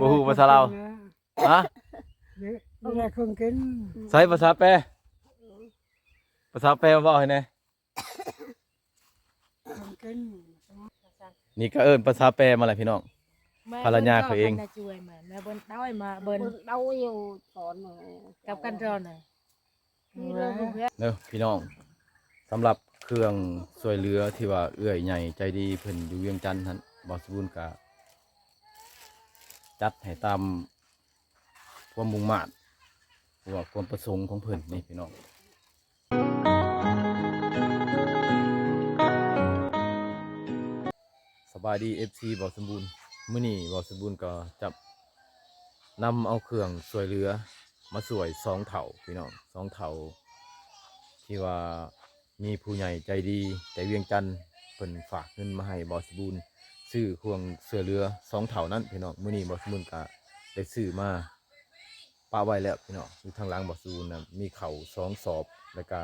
ບໍ່ຮູ້ພາສາລາວ. ຮະ? ນີ້ແຫຼະເຄື່ອງກິນ. ໃສພາສາແປ? ພາສາແປເວົ້າໃຫ້ແດ່. ເຄື່ອງກິນ. ນີ້ກໍເອີ້ນພາສາແປມາແຫຼະພີ່ນ້ອງ. ພະລະຍາເຂົາເອງ. ມາເບິ່ງເຂົາເຈົ້າມາເບິ່ງ ເບິ່ງເຂົາເຈົ້າຢູ່ສອນ ກັບກັນດອນນະ. ເດີພີ່ນ້ອງ, ສຳລັບເຄື່ອງຊ່ວຍເຫຼືອທີ່ວ່າເອື້ອຍໃຫຍ່ໃຈດີເພິ່ນຢູ່ວຽງຈັນຫັ້ນ ບ່າວສະບູນກະຈັດໃຫ້ຕາມຄວາມມຸ່ງມາດ ຫຼືວ່າຄວາມປະສົງຂອງເພິ່ນນີ້ພີ່ນ້ອງ. ສະບາຍດີ ເອັຟຊີ ບ່າວສົມບູນ. ມື້ນີ້ບ່າວສົມບູນກໍຈະນຳເອົາເຄື່ອງຊ່ວຍເຫຼືອມາຊ່ວຍສອງເຖົ້າພີ່ນ້ອງ, ສອງເຖົ້າທີ່ວ່າມີຜູ້ໃຫຍ່ໃຈດີແຕ່ວຽງຈັນ ເພິ່ນຝາກເງິນມາໃຫ້ບ່າວສົມບູນຊື້ເຄື່ອງຊ່ວຍເຫຼືອສອງເຖົ້ານັ້ນພີ່ນ້ອງ. ມື້ນີ້ບ່າວສົມບູນກໍໄດ້ຊື້ມາປະໄວ້ແລ້ວພີ່ນ້ອງ. ຢູ່ທາງຫຼັງບ່າວສົມບູນນະ ມີເຂົ້າສອງສອບ ແລ້ວກໍ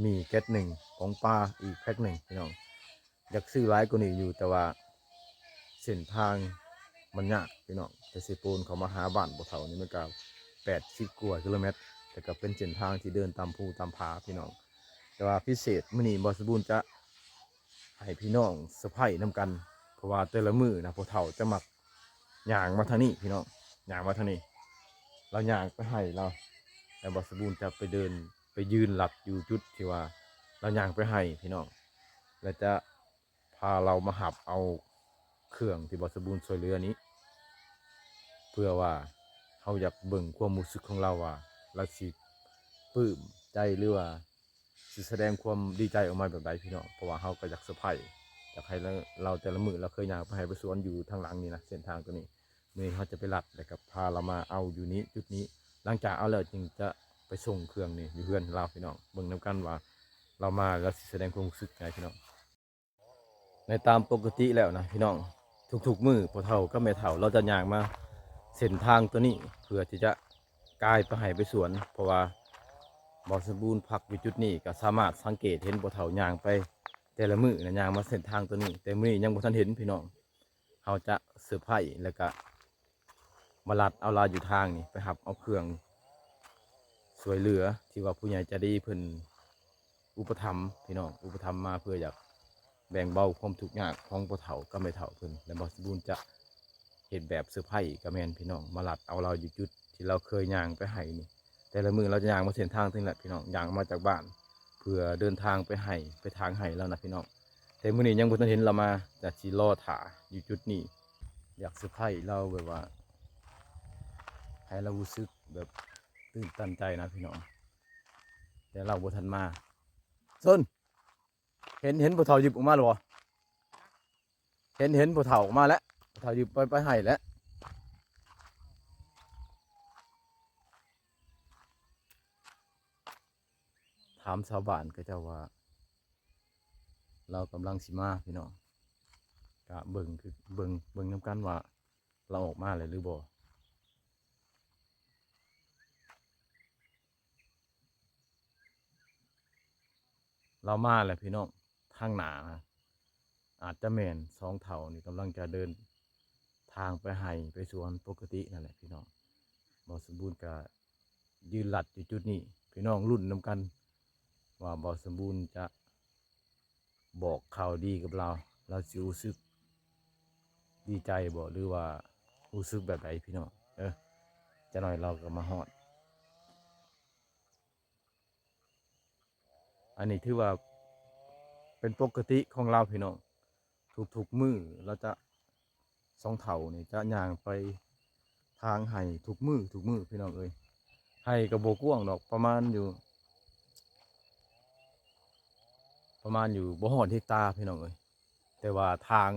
ໝີ່ແກັດໜຶ່ງ, ກອງປາອີກແພັກໜຶ່ງພີ່ນ້ອງ. ຢາກຊື້ຫຼາຍກວ່ານີ້ຢູ່ ແຕ່ວ່າເສັ້ນທາງມັນຍາກພີ່ນ້ອງ, ແຕ່ເຊໂປນເຂົ້າມາຫາບ້ານພໍ່ເຖົ້ານີ້ມັນກໍແປດສິບກວ່າກິໂລແມັດ, ແຕ່ກໍເປັນເສັ້ນທາງທີ່ເດີນຕາມພູຕາມຜາພີ່ນ້ອງ. ແຕ່ວ່າພິເສດມື້ນີ້ບ່າວສະບູນຈະໃຫ້ພີ່ນ້ອງເຊີໄພຣສ໌ນຳກັນ, ເພາະວ່າແຕ່ລະມື້ນະ ພໍ່ເຖົ້າຈະມັກຍ່າງມາທາງນີ້ພີ່ນ້ອງ, ຍ່າງມາທາງນີ້, ລາວຍ່າງໄປໄຮ່ລາວ, ແລ້ວບ່າວສະບູນຈະໄປເດີນ ໄປຢືນລັດຢູ່ຈຸດທີ່ວ່າລາວຍ່າງໄປໄຮ່ພີ່ນ້ອງ, ແລະ ຈະພາລາວມາຮັບເອົາເຄື່ອງທີ່ບ່າວສະບູນຊ່ວຍເຫຼືອນີ້ ເພື່ອວ່າເຮົາຢາກເບິ່ງຄວາມຮູ້ສຶກຂອງລາວວ່າ ລາວຊິປຶ້ມໃຈ ຫຼືວ່າຊິສະແດງຄວາມດີໃຈອອກມາແບບໃດພີ່ນ້ອງ. ເພາະວ່າເຮົາກໍຢາກເຊີໄພຣສ໌ ຢາກໃຫ້ລາວ ແຕ່ລະມື້ລາວເຄີຍຍ່າງໄປໄຮ່ໄປສວນຢູ່ທາງຫຼັງນີ້ນະ, ເສັ້ນທາງຕົວນີ້. ມື້ນີ້ເຮົາຈະໄປລັດ ແລ້ວກໍພາລາວມາເອົາຢູ່ນີ້ ຈຸດນີ້. ຫຼັງຈາກເອົາແລ້ວຈຶ່ງຈະໄປສົ່ງເຄື່ອງນີ້ຢູ່ເຮືອນລາວພີ່ນ້ອງ. ເບິ່ງນຳກັນວ່າລາວມາລາວຊິສະແດງຄວາມຮູ້ສຶກໃດພີ່ນ້ອງ. ໃນຕາມປົກກະຕິແລ້ວນະພີ່ນ້ອງ, ທຸກໆມື້ພໍ່ເຖົ້າກັບແມ່ເຖົ້າລາວຈະຍ່າງມາເສັ້ນທາງຕົວນີ້ ເພື່ອທີ່ຈະກາຍໄປໄຮ່ໄປສວນ, ເພາະວ່າບ່າວສົມບູນພັກຢູ່ຈຸດນີ້ ກໍສາມາດສັງເກດເຫັນພໍ່ເຖົ້າຍ່າງໄປແຕ່ລະມື້ນະ, ຍ່າງມາເສັ້ນທາງຕົວນີ້. ແຕ່ມື້ນີ້ຍັງບໍ່ທັນເຫັນພີ່ນ້ອງ. ເຮົາຈະເຊີໄພຣສ໌ ແລ້ວກະມາລັດເອົາລາວຢູ່ທາງນີ້ ໄປຮັບເອົາເຄື່ອງຊ່ວຍເຫຼືອທີ່ວ່າຜູ້ໃຫຍ່ໃຈດີເພິ່ນອຸປະຖຳພີ່ນ້ອງ, ອຸປະຖຳມາເພື່ອຢາກແບ່ງເບົາຄວາມທຸກຍາກຂອງພໍ່ເຖົ້າກັບແມ່ເຖົ້າເພິ່ນ. ແລະ ບ່າວສະບູນຈະເຮັດແບບເຊີໄພຣສ໌ກໍແມ່ນພີ່ນ້ອງ, ມາລັດເອົາລາວຢູ່ຈຸດທີ່ລາວເຄີຍຍ່າງໄປໄຮ່ນີ້. ແຕ່ລະມື້ລາວຈະຍ່າງມາເສັ້ນທາງນີ້ແຫຼະພີ່ນ້ອງ, ຍ່າງມາຈາກບ້ານ ເພື່ອເດີນທາງໄປໄຮ່ ໄປຖາງໄຮ່ລາວນະພີ່ນ້ອງ. ແຕ່ມື້ນີ້ຍັງບໍ່ທັນເຫັນລາວມາ, ຈະຊິລໍຖ້າຢູ່ຈຸດນີ້. ຢາກເຊີໄພຣສ໌ລາວແບບວ່າ ໃຫ້ລາວຮູ້ສຶກແບບຕື່ນຕັນໃຈນະພີ່ນ້ອງ, ແຕ່ລາວບໍ່ທັນມາ. ເຊີນ ເຫັນ ເຫັນພໍ່ເຖົ້າຢິບອອກມາແລ້ວບໍ່? ເຫັນ ເຫັນພໍ່ເຖົ້າອອກມາແລ້ວ, ພໍ່ເຖົ້າຢິບໄປ ໄປໄຮ່ແລ້ວ. ຖາມຊາວບ້ານເຂົາເຈົ້າວ່າ ລາວກຳລັງຊິມາພີ່ນ້ອງ, ກະເບິ່ງຄື ເບິ່ງ ເບິ່ງນຳກັນວ່າລາວອອກມາແລ້ວຫຼືບໍ່. ລາວມາແລ້ວພີ່ນ້ອງ, ທາງໜ້ານະ ອາດຈະແມ່ນສອງເຖົ້ານີ້ກຳລັງຈະເດີນທາງໄປໄຮ່ໄປສວນປົກກະຕິນັ້ນແຫຼະພີ່ນ້ອງ. ບ່າວສົມບູນກະຢືນລັດຢູ່ຈຸດນີ້, ພີ່ນ້ອງລຸ້ນນຳກັນວ່າບ່າວສົມບູນຈະບອກຂ່າວດີກັບລາວ, ລາວຊິຮູ້ສຶກດີໃຈບໍ່ ຫຼືວ່າຮູ້ສຶກແບບໃດພີ່ນ້ອງ. ເອີ ຈັກໜ້ອຍລາວກໍມາຮອດ. ອັນນີ້ຖືວ່າເປັນປົກກະຕິຂອງລາວພີ່ນ້ອງ, ທຸກໆມື້ລາວຈະ ສອງເຖົ້ານີ້ຈະຍ່າງໄປຖາງໄຮ່ທຸກມື້ ທຸກມື້ພີ່ນ້ອງເອີຍ. ໄຮ່ກໍບໍ່ກວ້າງດອກ, ປະມານຢູ່ ປະມານຢູ່ບໍ່ຮອດເຮັກຕາພີ່ນ້ອງເອີຍ, ແຕ່ວ່າຖາງ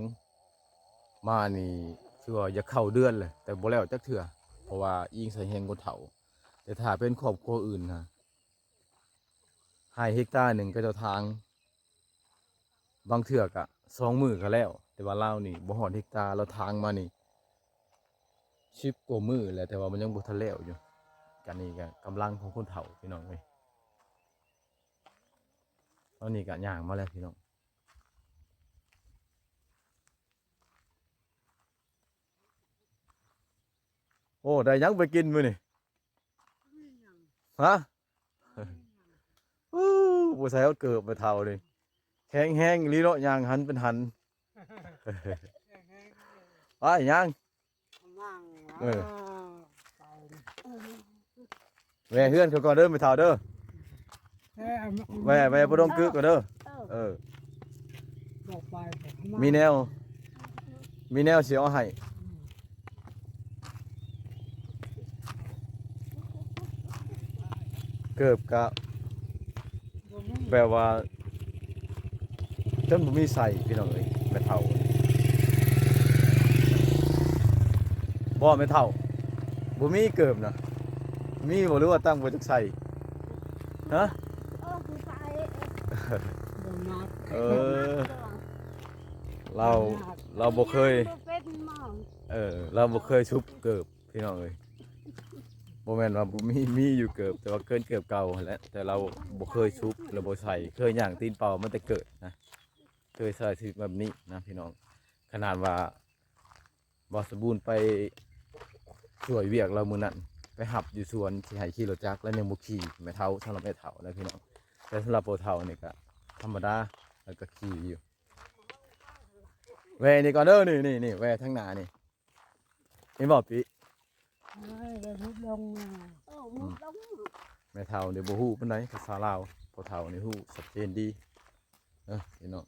ມານີ້ຖືວ່າຢາກເຂົ້າເດືອນແຫຼະ ແຕ່ບໍ່ແລ້ວຈັກເທື່ອ ເພາະວ່າອີງໃສ່ແຮງຄົນເຖົ້າ. ແຕ່ຖ້າເປັນຄອບຄົວອື່ນນະ ໄຮ່ເຮັກຕາໜຶ່ງເຂົາເຈົ້າຖາງບາງເທື່ອກະສອງມື້ກະແລ້ວ, ແຕ່ວ່າລາວນີ້ບໍ່ຮອດເຮັກຕາ, ລາວຖາງມານີ້ສິບກວ່າມື້ແລ້ວ ແຕ່ວ່າມັນຍັງບໍ່ທັນແລ້ວຢູ່. ກະນີ້ກະກຳລັງຂອງຄົນເຖົ້າພີ່ນ້ອງເອີຍ. ຕອນນີ້ກະຍ່າງມາແລ້ວພີ່ນ້ອງ. ໂອ້ ໄດ້ຫຍັງໄປກິນມື້ນີ້? ຮະ? ອູ້ ບໍ່ໃສ່ຮອດເກີບແມ່ເຖົ້ານີ້ ແຂງແຮງອີ່ຫຼີເນາະ ຍ່າງຫັນເປັນຫັນ. ໄປຍ່າງ ເອີ ໄປ ແວ່ເຮືອນເຂົາກ່ອນເດີແມ່ເຖົ້າເດີ. ເອີ ແວ່ ແວ່ບໍ່ດົງກຶກກ່ອນເດີ. ເອີ ເອີ ບອກໄປ ມີແນວ ມີແນວຊິເອົາໃຫ້. ເກີບກະ ແບບວ່າ ຈົນບໍ່ມີໃສ່ພີ່ນ້ອງເອີຍ ແມ່ເຖົ້າ. ບໍ່ ແມ່ເຖົ້າ ບໍ່ມີເກີບນະ ມີບໍ່ ຫຼືວ່າຕັ້ງບໍ່ຈັກໃສ່? ຮະ? ເອີ ບໍ່ໃສ່ ບໍ່ມັກ ເອີ ລາວ ລາວບໍ່ເຄີຍ ບໍ່ເປັນໝໍ ເອີ ລາວບໍ່ເຄີຍຊຸບເກີບ ພີ່ນ້ອງເອີຍ. ບໍ່ແມ່ນວ່າບໍ່ມີ ມີຢູ່ເກີບ ແຕ່ວ່າເກີນເກີບເກົ່າຫັ້ນແຫຼະ ແຕ່ລາວບໍ່ເຄີຍຊຸບ ລາວບໍ່ໃສ່ ເຄີຍຍ່າງຕີນເປົ່າມາແຕ່ເກີດນະ ເຄີຍໃຊ້ຊີວິດແບບນີ້ນະພີ່ນ້ອງ. ຂະໜາດວ່າບ່າວສົມບູນໄປຊ່ວຍວຽກລາວມື້ນັ້ນ ໄປຮັບຢູ່ສວນ ຊິໃຫ້ຂີ່ລົດຈັກ ລາວຍັງບໍ່ຂີ່ ແມ່ເຖົ້າ ສຳລັບແມ່ເຖົ້ານະພີ່ນ້ອງ. ແຕ່ສຳລັບພໍ່ເຖົ້ານີ້ກະທຳມະດາ ລາວກະຂີ່ຢູ່. ແວ່ນີ້ກ່ອນເດີ ນີ້ ນີ້ ນີ້ ແວ່ທາງໜ້ານີ້ ເຫັນບໍ່ປິ? ເອີ ໄດ້ມຸດລົງມາ ເອີ ມຸດລົງ ແມ່ເຖົ້ານີ້ບໍ່ຮູ້ປານໃດພາສາລາວ ພໍ່ເຖົ້ານີ້ຮູ້ຊັດເຈນດີເນາະພີ່ນ້ອງ.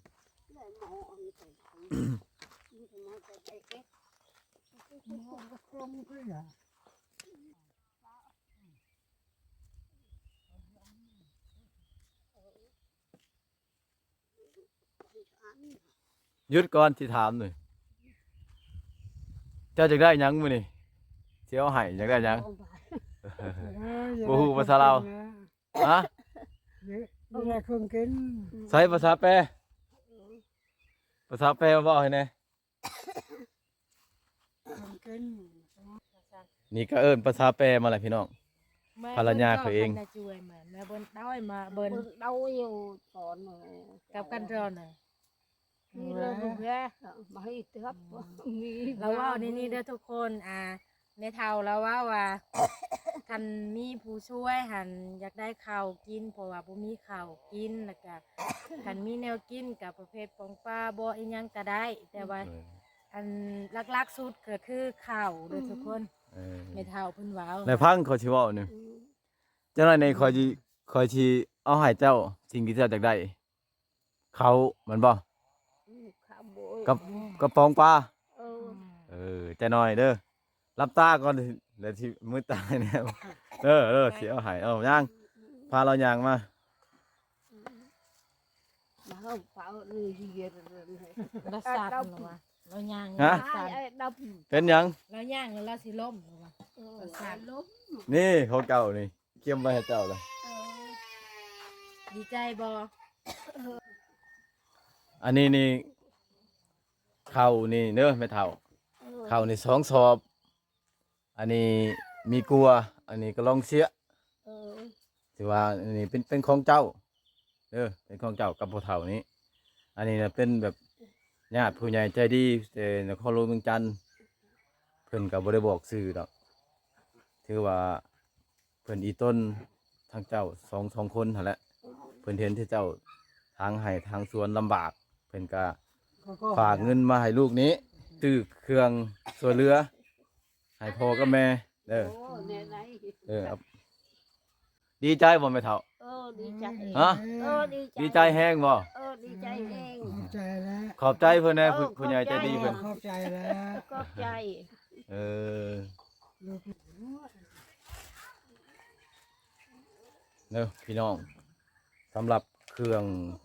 ຢຸດກ່ອນ ຊິຖາມໜ່ອຍ ເຈົ້າຢາກໄດ້ຫຍັງມື້ນີ້? ຊິເອົາໃຫ້ ຢາກໄດ້ຫຍັງ? ບໍ່ຮູ້ພາສາລາວ ຮະ? ຢາກໄດ້ເຄື່ອງກິນ ໃຊ້ພາສາແປ ພາສາແປເວົ້າໃຫ້ແດ່. ເຄື່ອງກິນ ນີ້ກະເອີ້ນພາສາແປມາແຫຼະພີ່ນ້ອງ ແມ່ ພະລະຍາເຂົາເອງ ເພິ່ນເອົາມາຊ່ວຍ ມາ ມາເບິ່ງເອົາ ມາເບິ່ງ ເບິ່ງເອົາຢູ່ຕອນ ກັບກັນຕອນນະ ມີເລື່ອງແລ້ວ ເອີ ມາໃຫ້ເທື່ອ ອືມ ມີ ລາວເວົ້າໃນນີ້ເດີທຸກຄົນ ອ່າ ແມ່ເຖົ້າລາວເວົ້າວ່າ ຄັນມີຜູ້ຊ່ວຍຫັ້ນ ຢາກໄດ້ເຂົ້າກິນ ເພາະວ່າບໍ່ມີເຂົ້າກິນ ແລ້ວກະ ຄັນມີແນວກິນກະປະເພດປອງປາບໍ ອີ່ຫຍັງກະໄດ້ ແຕ່ວ່າ ເອີ ອັນຫຼັກໆສຸດກະຄືເຂົ້າເດີທຸກຄົນ ເອີ ແມ່ເຖົ້າເພິ່ນເວົ້າ ແລ້ວຟັງຂ້ອຍຊິເວົ້ານີ້ ອືມ ຈັກໜ້ອຍນີ້ຂ້ອຍຊິ ຂ້ອຍຊິເອົາໃຫ້ເຈົ້າ ສິ່ງທີ່ເຈົ້າຢາກໄດ້ ເຂົ້າແມ່ນບໍ່? ອືມ ເຂົ້າ ກັບ ກັບປອງປາ ເອີ ເອີ ຈັກໜ້ອຍເດີ ຫຼັບຕາກ່ອນ ແລ້ວຊິມືດຕາໃຫ້ແດ່ ເດີ ເດີ ຊິເອົາໃຫ້ ເອົາຍ່າງ ພາລາວຍ່າງມາ ມາເຮົາເຝົ້ານີ້ ລາວສັ່ນລະວ່າ ລາວຍ່າງ ຮະ? ລາວສັ່ນ ເປັນຫຍັງ? ລາວຍ່າງແລ້ວລາວຊິລົ້ມລະວ່າ ເອີ ລາວສັ່ນ ລົ້ມ ນີ້ຂອງເຈົ້ານີ້ ກຽມໄວ້ໃຫ້ເຈົ້າລະ ເອີ ດີໃຈບໍ່? ອັນນີ້ນີ້ ເຂົ້ານີ້ເດີແມ່ເຖົ້າ ເອີ ເຂົ້ານີ້ສອງສອບ ອັນນີ້ມີກົວ ອັນນີ້ກະລອງເຊຍ ເອີ ຖືວ່າອັນນີ້ເປັນ ເປັນຂອງເຈົ້າເດີ ເປັນຂອງເຈົ້າກັບພໍ່ເຖົ້ານີ້ ອັນນີ້ນະເປັນແບບຍາດຜູ້ໃຫຍ່ໃຈດີແຕ່ນະຄອນຫຼວງວຽງຈັນ ເພິ່ນກະບໍ່ໄດ້ບອກຊື່ດອກ ຖືວ່າ ເພິ່ນອີ່ຕົນທາງເຈົ້າສອງ ສອງຄົນຫັ້ນແຫຼະ ເພິ່ນເຫັນທີ່ເຈົ້າທາງໄຮ່ທາງສວນລຳບາກ ເພິ່ນກະຝາກເງິນມາໃຫ້ລູກນີ້ ຊື້ເຄື່ອງຊ່ວຍເຫຼືອໃຫ້ພໍ່ກັບແມ່ເດີ ໂອ້ ແມ່ໄລ ເອີ ດີໃຈບໍ່ແມ່ເຖົ້າ? ເອີ ດີໃຈ ຮະ? ເອີ ດີໃຈ ດີໃຈແຮງບໍ່? ເອີ ດີໃຈແຮງ ຂອບໃຈແລ້ວ ຂອບໃຈເພິ່ນແດ່ ເອີ ຜູ້ ຜູ້ໃຫຍ່ໃຈດີເພິ່ນ ຂອບໃຈແລ້ວ ຂອບໃຈ ເອີ ເດີພີ່ນ້ອງ ສຳລັບເຄື່ອງ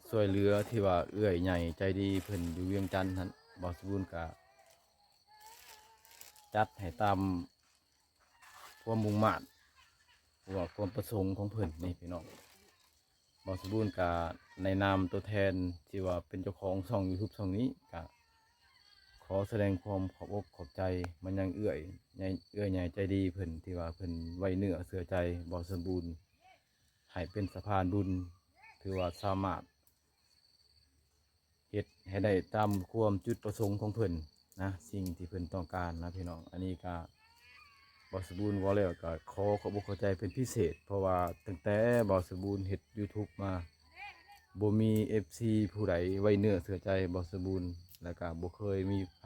ຊ່ວຍເຫຼືອທີ່ວ່າເອື້ອຍໃຫຍ່ໃຈດີເພິ່ນຢູ່ວຽງຈັນຫັ້ນ ບ່າວສະບູນກະຈັດໃຫ້ຕາມຄວາມມຸ່ງມາດ ຫຼືວ່າຄວາມປະສົງຂອງເພິ່ນນີ້ພີ່ນ້ອງ. ບ່າວສະບູນກະໃນນາມຕົວແທນທີ່ວ່າເປັນເຈົ້າຂອງຊ່ອງຢູທູບຊ່ອງນີ້ ກະຂໍສະແດງຄວາມຂອບອົກຂອບໃຈມາຍັງເອື້ອຍໃຫຍ່ ເອື້ອຍໃຫຍ່ໃຈດີເພິ່ນ ທີ່ວ່າເພິ່ນໄວ້ເນື້ອເຊື່ອໃຈບ່າວສະບູນ ໃຫ້ເປັນສະພານບຸນ ຖືວ່າສາມາດ ເຮັດໃຫ້ໄດ້ຕາມຄວາມຈຸດປະສົງຂອງເພິ່ນນະ ສິ່ງທີ່ເພິ່ນຕ້ອງການນະພີ່ນ້ອງ. ອັນນີ້ກະ ບ່າວສະບູນເວົ້າແລ້ວກໍຂໍຂອບອົກຂອບໃຈເປັນພິເສດ ເພາະວ່າຕັ້ງແຕ່ບ່າວສະບູນເຮັດຢູທູບມາ ບໍ່ມີເອັຟຊີຜູ້ໃດໄວ້ເນື້ອເຊື່ອໃຈບ່າວສະບູນ ແລ້ວກໍບໍ່ເຄີຍມີໃຜ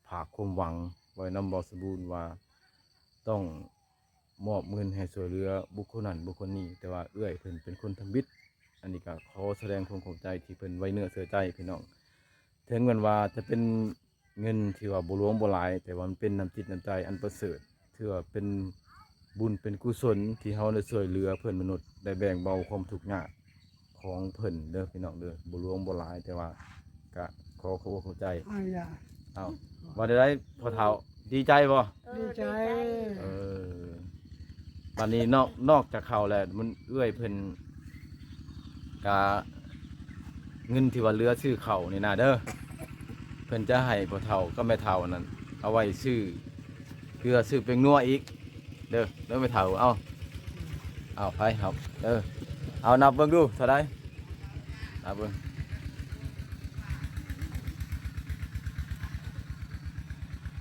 ຝາກຄວາມຫວັງໄວ້ນຳບ່າວສະບູນວ່າຕ້ອງມອບເງິນໃຫ້ຊ່ວຍເຫຼືອບຸກຄົນນັ້ນບຸກຄົນນີ້ ແຕ່ວ່າເອື້ອຍເພິ່ນເປັນຄົນທຳອິດ. ອັນນີ້ກໍຂໍສະແດງຄວາມຂອບໃຈທີ່ເພິ່ນໄວ້ເນື້ອເຊື່ອໃຈພີ່ນ້ອງ ເຖິງແມ່ນວ່າຈະເປັນ ເງິນທີ່ວ່າບໍ່ຫຼວງບໍ່ຫຼາຍ ແຕ່ວ່າມັນເປັນນ້ຳຈິດນ້ຳໃຈອັນປະເສີດ ຖືວ່າເປັນບຸນເປັນກຸສົນທີ່ເຮົາໄດ້ຊ່ວຍເຫຼືອເພື່ອນມະນຸດ ໄດ້ແບ່ງເບົາຄວາມທຸກຍາກຂອງເພິ່ນເດີພີ່ນ້ອງເດີ. ບໍ່ຫຼວງບໍ່ຫຼາຍ ແຕ່ວ່າກະຂໍຂອບອົກຂອບໃຈ. ເອົາ ເອົາ ວ່າໃດໆ ພໍ່ເຖົ້າ ດີໃຈບໍ່? ເອີ ດີໃຈ ດີໃຈ. ເອີ ບັດນີ້ນອກ ນອກຈາກເຂົ້າແລ້ວ ມັນເອື້ອຍເພິ່ນ ກະເງິນທີ່ວ່າເຫຼືອຊື້ເຂົ້ານີ້ນະເດີ ເພິ່ນຈະໃຫ້ພໍ່ເຖົ້າກັບແມ່ເຖົ້ານັ້ນ ເອົາໄວ້ຊື້ເກືອຊື້ແປ້ງນົວອີກເດີ ເດີແມ່ເຖົ້າ. ເອົາ ເອົາ ໄປເຮົາເດີ ເອົານັບເບິ່ງດູເທົ່າໃດ ນັບເບິ່ງ.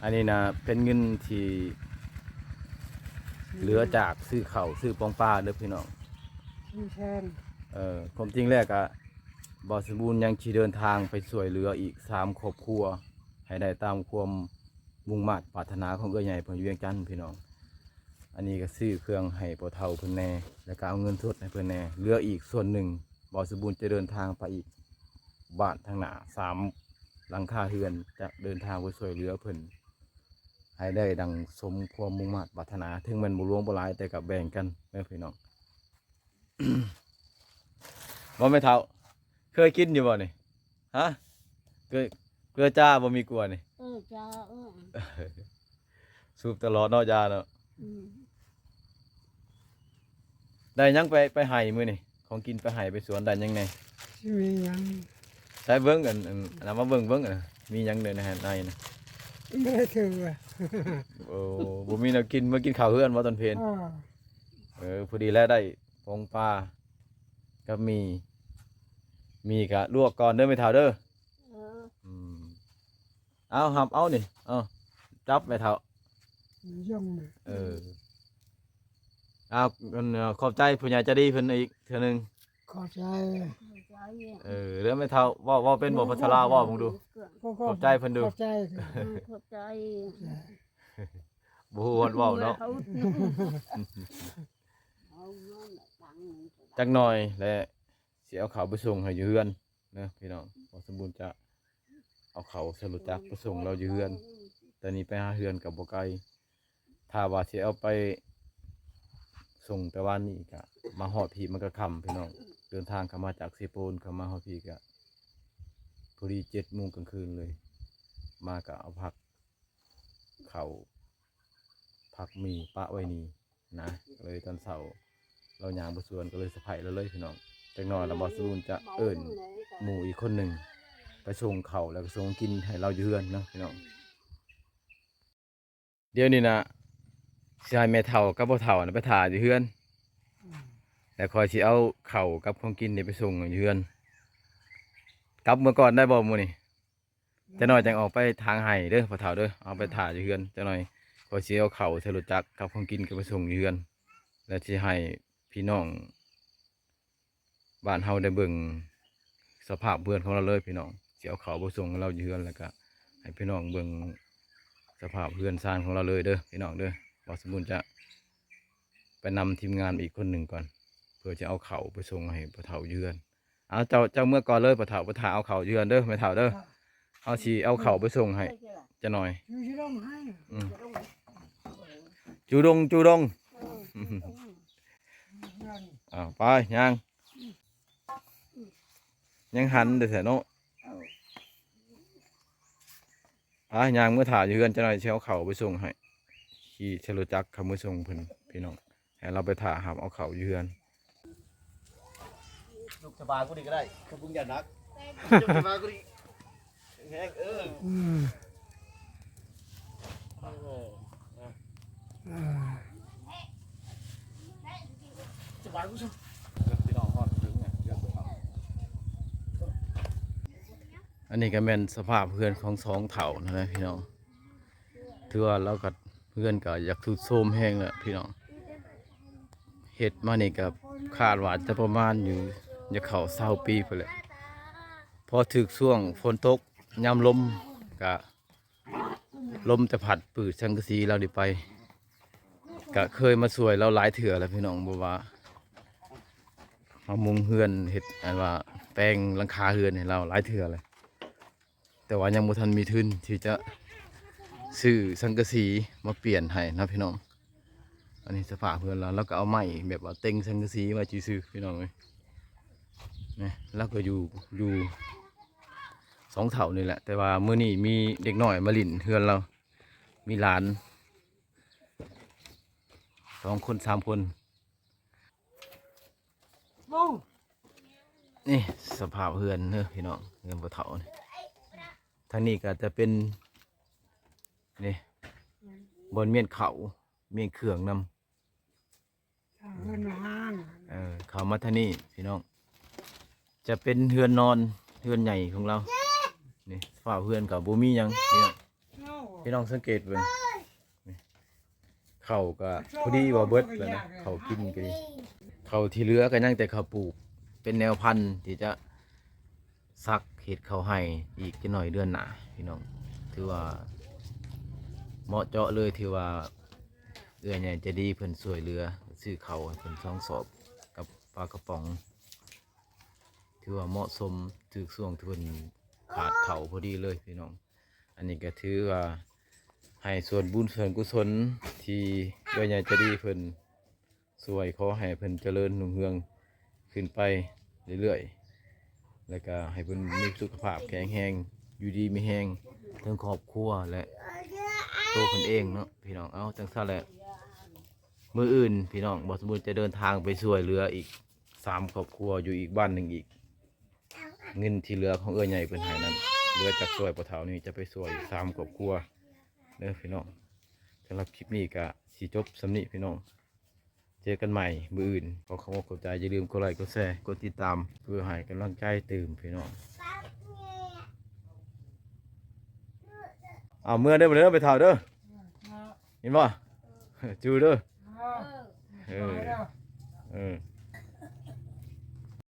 ອັນນີ້ນະເປັນເງິນທີ່ເຫຼືອຈາກຊື້ເຂົ້າຊື້ປອງປາເດີພີ່ນ້ອງ. ມີແຊນ ເອີ ຄວາມຈິງແລ້ວກະ ບ່າວສະບູນຍັງຊິເດີນທາງໄປຊ່ວຍເຫຼືອອີກສາມຄອບຄົວ ໃຫ້ໄດ້ຕາມຄວາມມຸ່ງມາດປາດຖະໜາຂອງເອື້ອຍໃຫຍ່ເພິ່ນຢູ່ວຽງຈັນພີ່ນ້ອງ. ອັນນີ້ກໍຊື້ເຄື່ອງໃຫ້ພໍ່ເຖົ້າເພິ່ນແດ່ ແລ້ວກໍເອົາເງິນສົດໃຫ້ເພິ່ນແດ່ ເຫຼືອອີກສ່ວນໜຶ່ງ ບ່າວສະບູນຈະເດີນທາງໄປອີກບ້ານທາງໜ້າສາມຫຼັງຄາເຮືອນ ຈະເດີນທາງໄປຊ່ວຍເຫຼືອເພິ່ນໃຫ້ໄດ້ດັ່ງສົມຄວາມມຸ່ງມາດປາດຖະໜາ ເຖິງແມ່ນບໍ່ຫຼວງບໍ່ຫຼາຍ ແຕ່ກໍແບ່ງກັນເດີພີ່ນ້ອງ. ບໍ່ແມ່ເຖົ້າ ເຄີຍກິນຢູ່ບໍ່ນີ້? ຮະ? ເກືອ ເກືອຈ້າບໍ່ມີກວດນີ້? ເອີ ຈ້າ ເອີ ສູບຕະຫຼອດເນາະ ຈ້າເນາະ. ອືມ ໄດ້ຫຍັງໄປ ໄປໄຮ່ມື້ນີ້? ຂອງກິນໄປໄຮ່ໄປສວນໄດ້ຫຍັງແດ່? ຊິມີຫຍັງ? ໃສ່ເບິ່ງ ອັນ ອັນ ອັນນັ້ນມາເບິ່ງ ເບິ່ງ ອັນນັ້ນ ມີຫຍັງແດ່ໃນຫັ້ນ ໃນນັ້ນ? ບໍ່ໄດ້ຖື ໂອ້ ບໍ່ມີແນວກິນ ມາກິນເຂົ້າເຮືອນບໍ່ຕອນເພນ? ເອີ ເອີ ພໍດີແລ້ວ ໄດ້ ປອງປາກັບໝີ່ ໝີ່ກະລວກກ່ອນເດີແມ່ເຖົ້າເດີ. ເອີ ອືມ ເອົາ ຮັບເອົານີ້ ເອົາ ຈັບແມ່ເຖົ້າ ເອີ ເອົາ ອັນ ຂອບໃຈຜູ້ໃຫຍ່ໃຈດີເພິ່ນອີກເທື່ອໜຶ່ງ ຂອບໃຈ ເອີ ເດີແມ່ເຖົ້າ ເວົ້າ ເວົ້າເປັນບໍ່ພາສາລາວ ເວົ້າເບິ່ງດູ ຂອບໃຈເພິ່ນດູ ຂອບໃຈ ຂອບໃຈ ບໍ່ຮູ້ຮອດເວົ້າເນາະ. ຈັກໜ່ອຍແຫຼະ ຊິເອົາເຂົ້າໄປສົ່ງໃຫ້ຢູ່ເຮືອນເດີພີ່ນ້ອງ. ບ່າວສະບູນຈະເອົາເຂົ້າໃສ່ລົດຈັກໄປສົ່ງລາວຢູ່ເຮືອນ ແຕ່ນີ້ໄປຫາເຮືອນກໍບໍ່ໄກ ຖ້າວ່າຊິເອົາໄປສົ່ງແຕ່ວານນີ້ກະມາຮອດພີ້ມັນກະຄ່ຳພີ່ນ້ອງ. ເດີນທາງເຂົ້າມາຈາກເຊໂປນ ເຂົ້າມາຮອດພີ້ກະພໍດີເຈັດໂມງກາງຄືນເລີຍ ມາກະເອົາຜັກ ເຂົ້າ ຜັກໝີ່ປະໄວ້ນີ້ນະ ເລີຍຕອນເຊົ້າລາວຍ່າງໄປສວນ ກໍເລີຍສະໄພລາວເລີຍພີ່ນ້ອງ. ຈັກໜ່ອຍລະບ່າວສະບູນຈະເອີ້ນໝູ່ອີກຄົນໜຶ່ງໄປສົ່ງເຂົ້າ ແລ້ວກໍສົ່ງກິນໃຫ້ລາວຢູ່ເຮືອນເນາະພີ່ນ້ອງ. ດຽວນີ້ນະ ຊິໃຫ້ແມ່ເຖົ້າກັບພໍ່ເຖົ້ານະໄປຖ້າຢູ່ເຮືອນ ແລ້ວຂ້ອຍຊິເອົາເຂົ້າກັບຂອງກິນນີ້ໄປສົ່ງຢູ່ເຮືອນ. ກັບເມືອກ່ອນໄດ້ບໍ່ມື້ນີ້? ຈັກໜ່ອຍຈັ່ງອອກໄປທາງໄຮ່ເດີພໍ່ເຖົ້າເດີ ເອົາໄປຖ້າຢູ່ເຮືອນຈັກໜ່ອຍ. ຂ້ອຍຊິເອົາເຂົ້າໃສ່ລົດຈັກກັບຂອງກິນກໍໄປສົ່ງຢູ່ເຮືອນ ແລ້ວຊິໃຫ້ພີ່ນ້ອງບ້ານເຮົາໄດ້ເບິ່ງສະພາບເຮືອນຂອງລາວເລີຍພີ່ນ້ອງ. ຊິເອົາເຂົ້າໄປສົ່ງໃຫ້ລາວຢູ່ເຮືອນ ແລ້ວກະໃຫ້ພີ່ນ້ອງເບິ່ງສະພາບເຮືອນຊານຂອງລາວເລີຍເດີພີ່ນ້ອງເດີ. ບ່າວສະບູນຈະໄປນຳທີມງານອີກຄົນໜຶ່ງກ່ອນ ເພື່ອຈະເອົາເຂົ້າໄປສົ່ງໃຫ້ພໍ່ເຖົ້າຢູ່ເຮືອນ. ເອົາ ເຈົ້າ ເຈົ້າເມືອກ່ອນເລີຍພໍ່ເຖົ້າ ໄປຖ້າເອົາເຂົ້າຢູ່ເຮືອນເດີແມ່ເຖົ້າເດີ. ເຮົາຊິເອົາເຂົ້າໄປສົ່ງໃຫ້ຈັກໜ່ອຍ. ຢູ່ ຢູ່ດົງໄຮ່ ອືມ ຈູດົງ ຈູດົງ. ເອີ ເອົາ ໄປຍ່າງ ຍັງຫັນແຕ່ແທ້ເນາະ. ໄປຍ່າງເມືອຖ້າຢູ່ເຮືອນຈັກໜ່ອຍ ຊິເອົາເຂົ້າໄປສົ່ງໃຫ້. ຂີ່ໃສ່ລົດຈັກເຂົ້າເມືອສົ່ງເພິ່ນພີ່ນ້ອງ. ໃຫ້ລາວໄປຖ້າຮັບເອົາເຂົ້າຢູ່ເຮືອນ. ລຸກສະບາຍກວ່ານີ້ກໍໄດ້ ຄືມຶງຢ່າໜັກ ລຸກສະບາຍກວ່ານີ້ແຮງ ເອີ ອືມ ເອີ ເອີ ສະບາຍກວ່ານີ້. ພີ່ນ້ອງຮອດເຖິງ ອັນນີ້ກໍແມ່ນສະພາບເຮືອນຂອງສອງເຖົ້ານັ້ນແຫຼະພີ່ນ້ອງ. ຖືວ່າລາວກໍ ເຮືອນກໍຢາກຊຸດໂຊມແຮງແລ້ວພີ່ນ້ອງ. ເຮັດມານີ້ກໍຄາດວ່າຈະປະມານຢູ່ ຈະເຂົ້າຊາວປີພຸ້ນແຫຼະ. ພໍຖືກຊ່ວງຝົນຕົກ ຍາມລົມ ກະລົມຈະພັດປືດສັງກະສີລາວນີ້ໄປ. ກະເຄີຍມາຊ່ວຍລາວຫຼາຍເທື່ອແລ້ວພີ່ນ້ອງ, ບໍ່ວ່າມາມຸງເຮືອນ ເຮັດອັນວ່າແປງຫຼັງຄາເຮືອນໃຫ້ລາວຫຼາຍເທື່ອແລ້ວ. ແຕ່ວ່າຍັງບໍ່ທັນມີທຶນທີ່ຈະຊື້ສັງກະສີມາປ່ຽນໃຫ້ນະພີ່ນ້ອງ. ອັນນີ້ສະພາບເຮືອນລາວ, ລາວກໍເອົາໄມ້ແບບວ່າເຕັງສັງກະສີໄວ້ຊື່ໆ ພີ່ນ້ອງເອີຍ. ນະ ລາວກໍຢູ່ ຢູ່ສອງເຖົ້ານີ້ແຫຼະ, ແຕ່ວ່າມື້ນີ້ມີເດັກນ້ອຍມາຫຼິ້ນເຮືອນລາວ, ມີຫຼານສອງຄົນສາມຄົນ. ໂອ້ ນີ້ສະພາບເຮືອນເດີພີ່ນ້ອງ, ເຮືອນພໍ່ເຖົ້ານີ້. ທາງນີ້ກໍຈະເປັນ ນີ້ ບ່ອນມ້ຽນເຂົ້າ ມ້ຽນເຄື່ອງນຳ. ເຮືອນຫ້າງ ເອີ ເຂົ້າມາທາງນີ້ພີ່ນ້ອງ, ຈະເປັນເຮືອນນອນ ເຮືອນໃຫຍ່ຂອງລາວ. ນີ້ສະພາບເຮືອນກໍບໍ່ມີຫຍັງພີ່ນ້ອງ. ໂອ້ ພີ່ນ້ອງສັງເກດເບິ່ງ ນີ້ ເຂົ້າກໍພໍດີວ່າເບິດແລ້ວນະ, ເຂົ້າກິນກໍດີ. ເຂົ້າທີ່ເຫຼືອກໍຍັງແຕ່ເຂົ້າປູກ ເປັນແນວພັນທີ່ຈະສັກເຮັດເຂົ້າໄຮ່ອີກຈັກໜ້ອຍເດືອນໜ້າພີ່ນ້ອງ. ຖືວ່າເໝາະເຈາະເລີຍ, ຖືວ່າເອື້ອຍໃຫຍ່ໃຈດີເພິ່ນຊ່ວຍເຫຼືອ ຊື້ເຂົ້າໃຫ້ເພິ່ນສອງສອບກັບປາກະປ໋ອງ. ຖືວ່າເໝາະສົມ ຖືກຊ່ວງທີ່ເພິ່ນຂາດເຂົ້າພໍດີເລີຍພີ່ນ້ອງ. ອັນນີ້ກໍຖືວ່າໃຫ້ສ່ວນບຸນສ່ວນກຸສົນທີ່ເອື້ອຍໃຫຍ່ໃຈດີເພິ່ນຊ່ວຍ, ຂໍໃຫ້ເພິ່ນຈະເລີນຮຸ່ງເຮືອງຂຶ້ນໄປເລື້ອຍໆ ແລ້ວກໍໃຫ້ເພິ່ນມີສຸຂະພາບແຂງແຮງ ຢູ່ດີມີແຮງ ທັງຄອບຄົວ ແລະ ໂຕເພິ່ນເອງເນາະພີ່ນ້ອງ. ເອົາ ຈັ່ງຊັ້ນແຫຼະ ມື້ອື່ນພີ່ນ້ອງ ບ່າວສົມບູນຈະເດີນທາງໄປຊ່ວຍເຫຼືອອີກສາມຄອບຄົວ ຢູ່ອີກບ້ານໜຶ່ງອີກ. ເງິນທີ່ເຫຼືອຂອງເອື້ອຍໃຫຍ່ເພິ່ນໃຫ້ນັ້ນ ເຫຼືອຈາກຊ່ວຍພໍ່ເຖົ້ານີ້ ຈະໄປຊ່ວຍອີກສາມຄອບຄົວເດີພີ່ນ້ອງ. ສຳລັບຄລິບນີ້ກໍຊິຈົບສ່ຳນີ້ພີ່ນ້ອງ, ເຈີກັນໃໝ່ມື້ອື່ນ. ຂໍຂອບອົກຂອບໃຈ, ຢ່າລືມກົດໄລກົດແຊ ກົດຕິດຕາມ ເພື່ອໃຫ້ກຳລັງໃຈຕື່ມພີ່ນ້ອງ. ເອົາ ເມືອເດີ ເດີ ໄປເຖົ້າເດີ, ເຫັນບໍ່? ຈູເດີ. ເອີ ເອີ.